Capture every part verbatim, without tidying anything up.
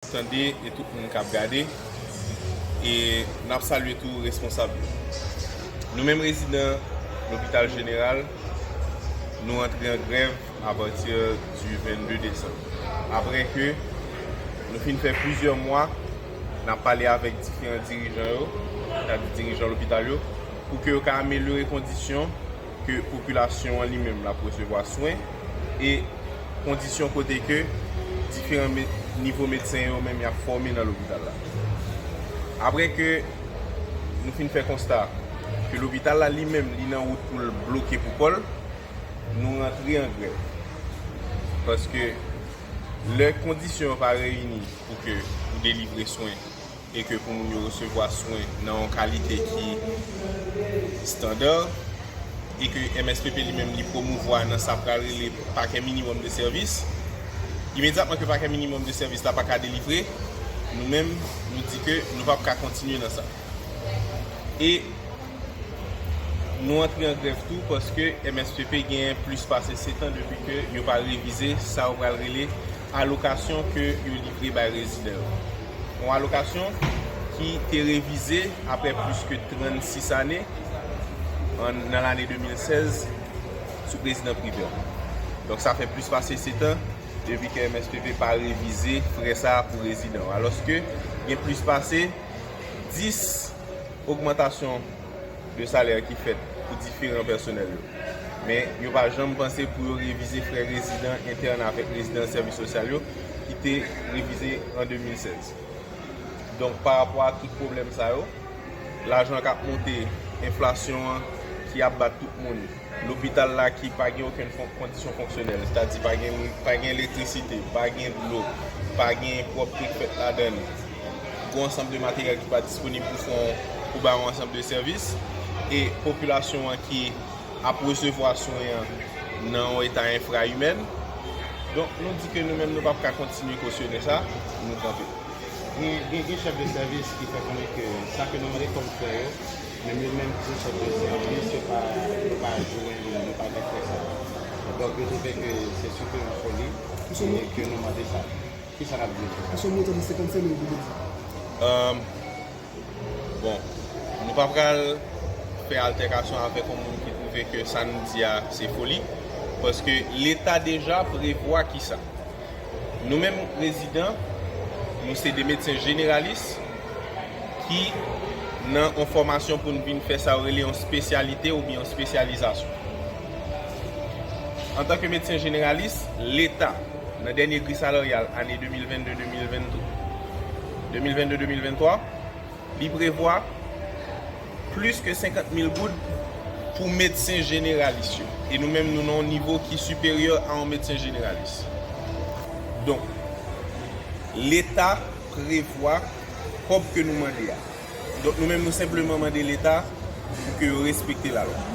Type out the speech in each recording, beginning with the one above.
Tande e tout moun k ap gade, e n ap salye tou responsab yo. Nou menm rezidan Lopital Jeneral, nou antre an grèv apati di vennde desanm. Apre ke nou fin fè plizyè mwa, n ap pale avèk diferan dirijan yo, sètadi dirijan lopital yo, pou ke yo ka amelyore kondisyon ke popilasyon an li menm l ap resevwa swen e kondisyon kote ke diferan me-, nivo medsen yo menm y ap fòme nan lopital la. Apre ke nou fin fè konsta ke lopital la li menm li nan wout pou l bloke pou kò l, nou rantre an grèv. Paske lè kondisyon yo pa reyini pou ke ou delivre swen e ke pou moun yo resevwa swen nan yon kalite ki estanda, e ke M S P P li menm li pwomouvwa nan sa pral rele pakè minimòm de sèvis, imedyatman ke pakè minimòm de sèvis la pa ka delivre, nou menm, nou di ke nou p ap ka kontinye nan sa. E nou antre an grèv tou paske M S P P genyen plis pase sèt an depi ke yo pa revize sa yo pral rele alokasyon ke yo livre bay rezidan yo. Yon alokasyon ki te revize apre plis ke trannsis ane, an, nan lane de mil sèz, sou prezidan Privert. Donk, sa fè plis pase sèt an depi ke M S P P pa revize frè sa a pou rezidan yo. Alòske, gen plis pase dis ogmantasyon de salè ki fèt pou diferan pèsonèl yo. Men, yo pa janm panse pou yo revize frè rezidan entèn avèk rezidan sèvis sosyal yo ki te revize an de mil sèz. Donk, pa rapò a tout pwoblèm sa yo, lajan k ap monte, enflasyon an ki ap bat tout moun, lopital la ki pa gen okenn fon-, kondisyon fonksyonèl, sètadi pa gen, pa gen elektrisite, pa gen dlo, pa gen pwòpte k fèt ladan l, gen yon ansanm de materyèl ki pa disponib pou fè yon, pou bay yon ansanm de sèvis, e popilasyon an ki ap resevwa swen an nan yon eta enfrayimèn. Donk, nou di ke nou menm, nou p ap ka kontinye kosyone sa, nou kanpe. Gen, gen, gen chèf de sèvis ki fè konnen ke sa ke nou mande kòm frè yo, menm yo menm ki se chèf de sèvis, yo pa, yo pa jwenn, yo pa gen frè sa. Donk, yo twouve ke se sou ke yon foli e ke nou mande sa. Kisa n ap di sou sa? Sou montan de senkannsenk mil goud, yo di. Bon, nou pa pral fè altèkasyon avèk yon moun ki twouve ke sa nou di a se foli, paske Leta deja prevwa kisa. Nou menm rezidan, nou se de medsen jeneralis ki nan yon fòmasyon pou n vin fè sa yo rele yon espesyalite oubyen yon espesyalizasyon. Antanke medsen jeneralis, Leta, nan dènye gri salaryal ane de mil vennde, de mil venntwa, de mil vennde, de mil venntwa, li prevwa plis ke senkant mil goud pou medsen jeneralis yo. E nou menm, nou nan yon nivo ki siperyè a yon medsen jeneralis. Donk, Leta prevwa kòb ke nou mande a. Donk, nou menm, nou senpleman mande Leta pou ke yo respekte lalwa.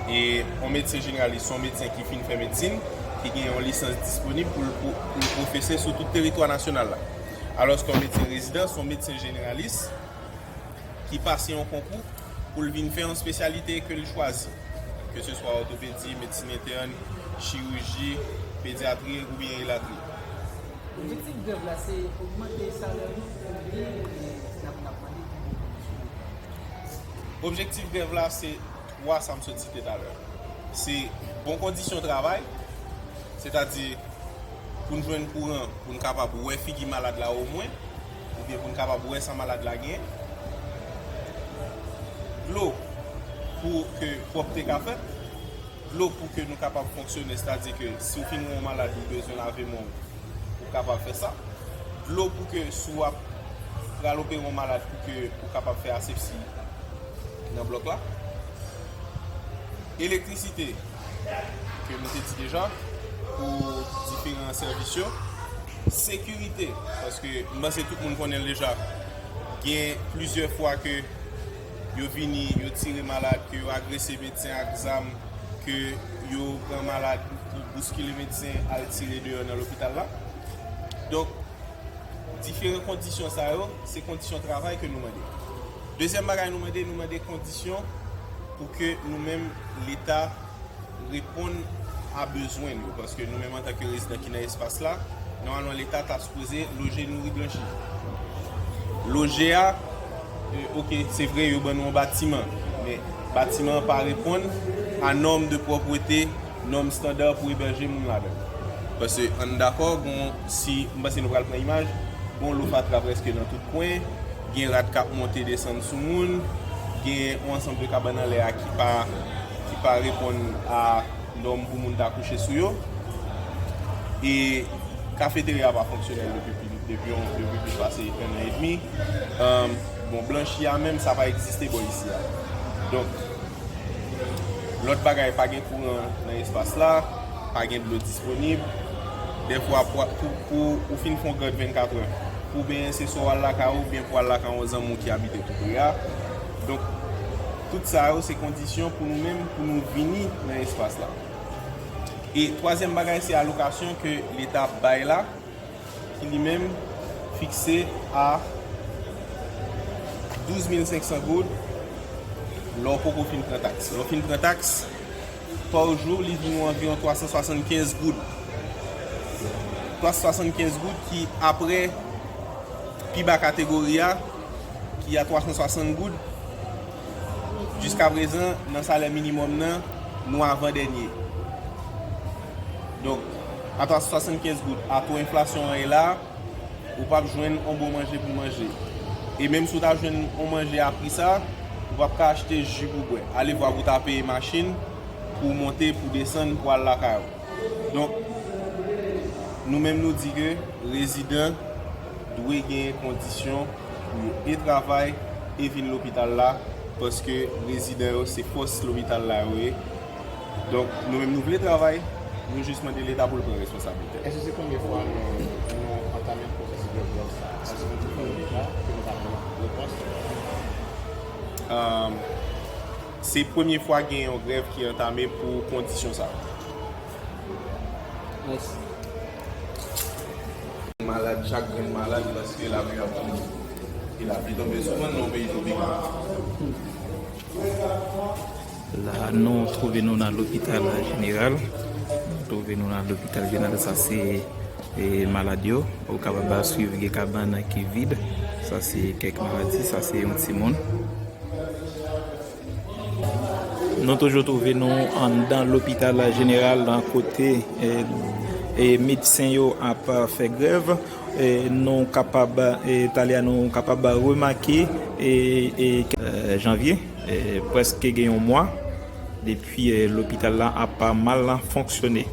E yon medsen jeneralis, se yon medsen ki fin fè medsin, ki gen yon lisans disponib pou l, pou, pou l pwofese sou tout teritwa nasyonal la. Alòske yon medsen rezidan, se yon medsen jeneralis ki pase yon konkou pou l vin fè yon espesyalite ke l chwazi, ke se swa òtopedi, medsin entèn, chiriji, pedyatri oubyen elatriye. Objektif grèv la se ogmante salè nou oubyen n ap, n ap mande pi bon kondisyon de travay? Objektif grèv la se twa sa m sot site talè. Se bon kondisyon travay, sètadi pou n jwenn kouran, pou n kapab wè figi malad la omwen, oubyen pou n kapab wè sa malad la genyen. Dlo pou ke pwòpte ka fèt. Dlo pou ke nou kapab fonksyone, sètadi ke si w fin wè yon malad, ou bezwen lave men w, ou kapab fè sa. Dlo pou ke si w ap pral opere yon malad, pou ke ou kapab fè asepsi nan blòk la. Elektrisite, ke nou te di deja, pou diferan sèvis yo. Sekirite, paske m panse tout moun konnen l deja. Gen plizyè fwa ke yo vini, yo tire malad, ke yo agrese medsen ak zam, ke yo pran malad pou bouskile medsen al tire deyò nan lopital la. Donk, diferan kondisyon sa yo, se kondisyon travay ke nou mande. Dezyèm bagay nou mande, nou mande kondisyon pou ke nou menm, Leta, reponn a bezwen yo, paske nou menm antanke rezidan ki nan espas la, nòmalman Leta ta sipoze loje, nouri, blanchi. Loje a, e, oke, se vre, yo ban nou yon batiman, men batiman an pa reponn a nòm de pwòpwete, nòm estanda pou ebèje moun ladan. Paske, ann dakò, gon, si, m panse nou pral pran imaj, gon lo fatra prèske nan tout kwen, gen rad k ap monte desann sou moun, gen yon ansanm de kabann anlè a ki pa, ki pa reponn a nòm pou moun ta kouche sou yo. E kafeterya a pa fonksyonèl depi pli, depi yon, depi plis pase en an edmi. Bon, blanchi a menm, sa pa egziste bò isi a. Donk, lòt bagay, pa gen kouran nan espas la, pa gen dlo disponib. Dèfwa, pou, pou, pou ou fin fè yon gad vennkat è, pou w benyen, se swa w al lakay ou, oubyen pou w al lakay yon zanmi w ki abite tou pre a. Donk, tout sa yo, se kondisyon pou nou menm, pou nou vini nan espas la. E twazyèm bagay, se alokasyon ke Leta ap bay la, ki li menm fikse a douz mil senk san goud lè w poko fin pran taks. Lè w fin pran taks, pa jou, li vin ou anviwon twa san swasannkenz goud. Twa san swasannkenz goud ki apre pi ba kategori a, ki a twa san swasant goud, jiska prezan, nan salè minimòm nan, nou avan dènye. Donk, a twa san swasannkenz goud, a to enflasyon an ye la, ou p ap jwenn yon bon manje pou manje. E menm si w ta jwenn yon manje a pri sa, ou p ap ka achte ji pou bwè. Alevwa pou w ta peye machin pou w monte, pou w desann, pou w al lakay ou. Donk, nou menm nou di ke rezidan dwe genyen kondisyon pou yo e travay e vin lopital la, paske rezidan yo se fòs lopital la yo ye. Donk, nou menm nou vle travay, nou jis mande Leta pou l pran responsablite l. Èske se premye fwa nou, nou antame pwosesis de grèv sa? Èske nou te fè l deja, ke nou pa jwenn repons? Um, Se premye fwa gen yon grèv ki antame pou kondisyon sa. Mèsi. Malad, chak grenn malad, paske lapli ap tonbe. E lapli tonbe souvan nan yon peyi twopikal. La, nou twouve nou nan lopital jeneral. Nou twouve nou nan lopital jeneral, sa se, e, malad yo. Ou kapab swiv gen kabann ki vid. Sa se kèk maladi, sa se yon timoun. Nou toujou twouve nou anndan lopital jeneral, nan kote, e, e, medsen yo ap fè grèv. E, nou kapab, e, talè a nou kapab remake, e, e, e, janvye, e, prèske gen yon mwa depi, e, lopital la ap mal fonksyone.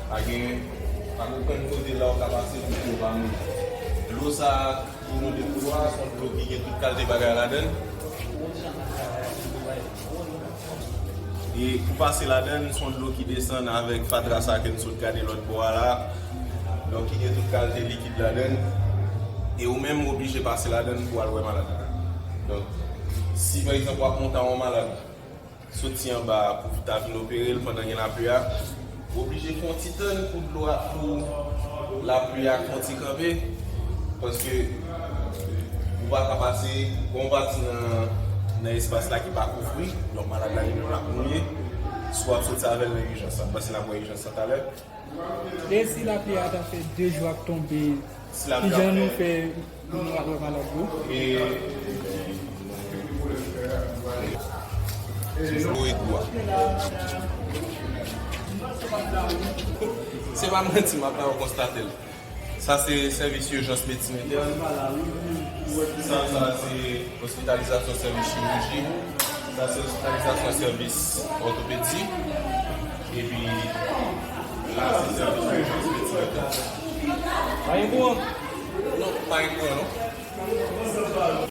Pa gen, pa gen okenn kote la ou ka pase pou yo pa mouri. Dlo sa a, pou nou depoze a, se yon dlo ki gen tout kalite bagay ladan l. E pou pase ladan l, se yon dlo ki desann avèk fatra sa ke n sot gade lòt bò a la. Donk, ki gen tout kalite likid ladan l. E ou menm, ou oblije pase ladan l pou al wè malad la. Donk, si pa egzanp, w ap monte a yon malad, soti anba a pou ta vin opere l pandan gen lapli a, ou oblije fè yon ti tann pou dlo a, pou lapli a fè yon ti kanpe, paske ou pa ka pase, gen yon pati nan, nan espas la ki pa kouvri, donk malad la li menm l ap mouye, si w ap soti avè l nan ijans, m panse n ap wè ijans la talè. E si lapli a ta fè de jou ap tonbe, kijan nou fè pou nou al wè malad yo? E se pa manti, m ap ba yo konstate l. Sa se sèvis ijans medsin entèn. Sa, sa se ospitalizasyon sèvis chiriji. Sa se ospitalizasyon sèvis òtopedi. Epi la, se sèvis ijans medsin entèn. Pa gen kouran? Non, pa gen kouran, non.